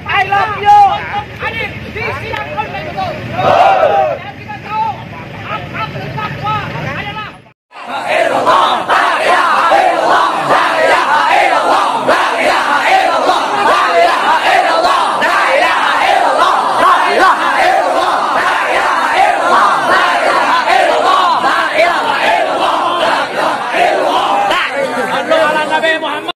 I love you. Adil di sidang online betul. Dan kita tahu hak-hak terdakwa adalah illallah, la ilaha illallah, la ilaha illallah, la ilaha illallah, la ilaha illallah, la ilaha illallah, la ilaha illallah, la ilaha illallah, la ilaha illallah, la ilaha illallah, la ilaha illallah. Sallu ala Nabi Muhammad.